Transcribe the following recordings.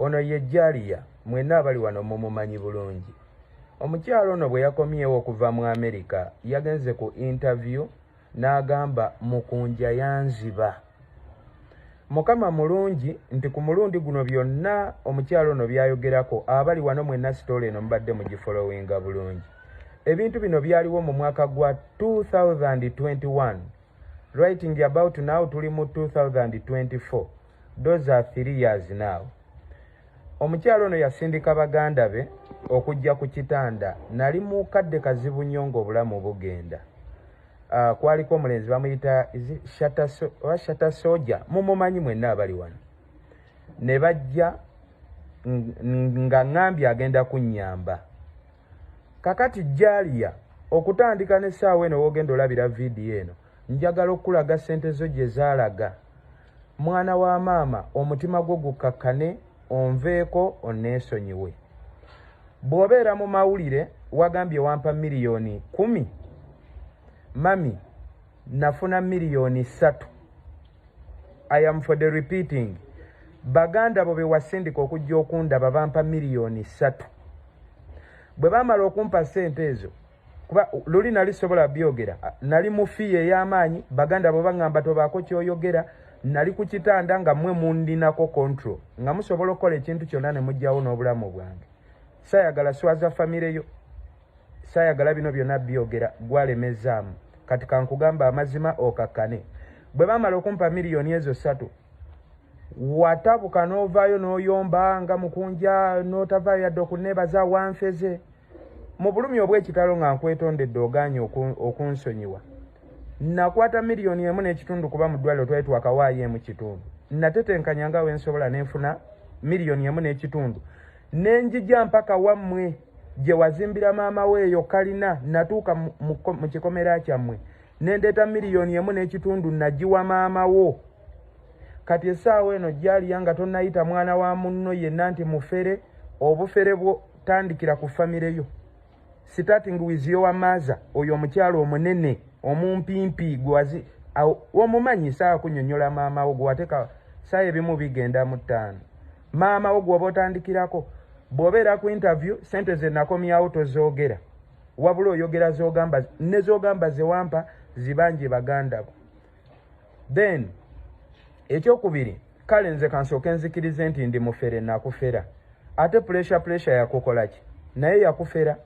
Ono ye Jalia, mwenna abali wano mumumanyi bulungi. Omukyala ono bwe yakomyewo okuva mu Amerika, yagenze ku interview n'agamba Mukunja yanziba. Mukama mulungi nti ku mulundi guno byonna omukyala ono by'ayogerako, abali wano mwenna story eno mubadde mugifollowinga bulungi. Ebintu bino byaliwo mu mwaka gwa 2021. Writing about now tuli mu 2024. Those are 3 years now. Omukyala ono yasindika baganda be okujja ku kitanda. Nali mu kadde kazibu nnyo ng'obulamu bugenda. Kwaliko omulenzi bamuyita oba Shata Soja, mumumanyi mwenna abali wano. Ne bajja nga ŋŋambye agenda kunnyamba. Kakati Jalia, okutandika n'essaawa eno w'ogenda olabira vidiyo eno, njagala okulaga ssente zo gye zaalaga. Mwana wa maama, omutima gwo gukkakkane, onveeko onneesonyiwe. Bw'obeera mu mawulire wagambye wampa miliyoni 10, mami nafuna miliyoni 3. I am for the repeating, baganda bo be wasindika okujja okundaba bampa miliyoni 3. Bwe baamala okumpa ssente ezo, kuba luli nali sobola byogera, nali mu fear ey'amaanyi, baganda bo baŋŋamba tobaako ky'oyogera. Nali ku kitanda nga mmwe mundinako control, nga musobola okukola ekintu kyonna ne mugjawo n'obulamu bwange. Saayagala swaza famire yo, saayagala bino byonna byogera, gwalemezaamu. Kati kankugamba amazima okakkane. Bwe baamala okumpa miliyoni ezo 3, watabuka n'ovaayo n'oyomba nga Mukunja n'otavaayo yadde okuneebaza, wanfeze mu bulumi obw'ekitalo nga nkwetondedde, ogaanye okunsonyiwa. Nakwata miliyoni 1.5, kuba mu ddwaliro twali twakawaayo 1.5. Natetenkanya nga wensobola nenfuna miliyoni 1.5, nenjija mpaka wammwe gye wazimbira maama we eyo kalina. Natuuka mu kikomera kyammwe nendeeta miliyoni 1.5, nagiwa maama wo. Kati essaawa eno gyaliya nga tonnayita mwana wa munno yenna nti mufere, obufere bwo tandikira ku famire yo, starting with your mother. Oyo omukyalo omunene omumpimpi gwazi omumanyi, saawa kunyonyola maama wo gwewateeka saawa ebimu bigenda mu ttaano. Maama wo gwoba otandikirako. Bw'obeera ku interview, sente ze nakomyawo tozoogera, wabula oyogera zogamba ne zogamba zewampa zibanje baganda bo. Then ekyokubiri, kale nze kansooke nzikirize nti ndi mufere, nakufera. Ate Pressure, Pressure yakukola ki? Naye yakufera.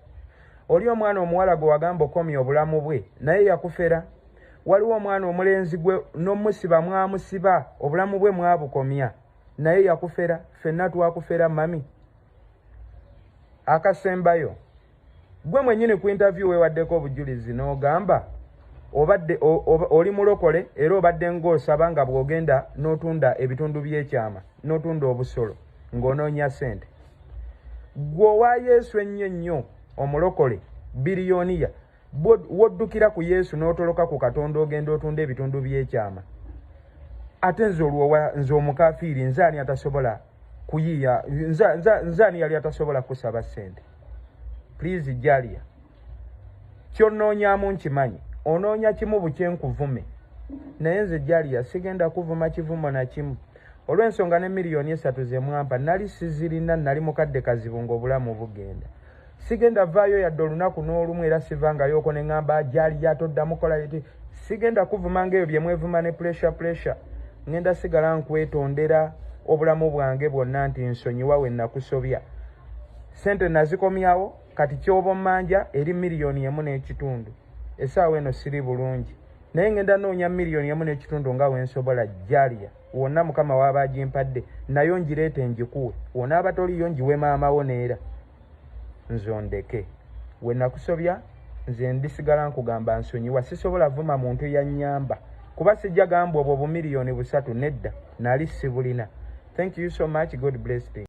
Oli omwana omuwala gwe wagamba okomya obulamu bwe, naye yakufera. Waliwo omwana omulenzi gwe n'omusiba, mwamusiba, obulamu bwe mwabukomya, naye yakufera. Ffenna twakufera, mami. Akasembayo, gwe mwennyini ku interview weewaddeko obujulizi n'ogamba obadde oli mulokole era obadde ng'osaba nga bw'ogenda n'otunda ebitundu by'ekyama n'otunda obusolo ng'onoonya ssente. Gwe owa Yesu ennyo ennyo, omulokole billionaire, woddukira ku Yesu n'otoloka ku Katonda, ogenda otunda ebitundu by'ekyama. Ate nze olwowa nze omukafiiri, nze ani atasobola kuyiiya? Nze ani yali atasobola kusaba ssente? Please Jalia, kyonnoonyaamu nkimanyi, onoonya kimu bukyenkuvume, naye nze Jalia sigenda kuvuma kivumo na kimu, olw'ensonga ne miliyoni 3 ze mwampa nali sizirina, nali mukadde kazibu ng'obulamu bugenda. Sigenda vaayo yadde olunaku n'olumu, era sivangayooko ne ŋŋamba Jalia toddamu kola. Sigenda kuvuma ngaeyo bye mwevuma ne Pressure. Pressure, ŋŋenda sigala nkwetondera obulamu bwange bwonna nti nsonyiwa we nakusobya. Sente nazikomyawo, kati kyoba ommanja eri miliyoni 1.5. Essaawa eno siri bulungi, naye ngenda noonya miliyoni 1.5 nga wensobola. Jalia, wonna Mukama waaba agimpadde, nayo ngireete ngikuwe. Wonaaba toliyo, ngiwe maamawo neera nze ondeke. We nakusobya, nze ndisigala nkugamba nsonyiwa. Sisobola vuma muntu yannyamba, kuba sijja gamba obwo bumiliyoni 3 nedda, nali sibulina. Thank you so much. God bless you.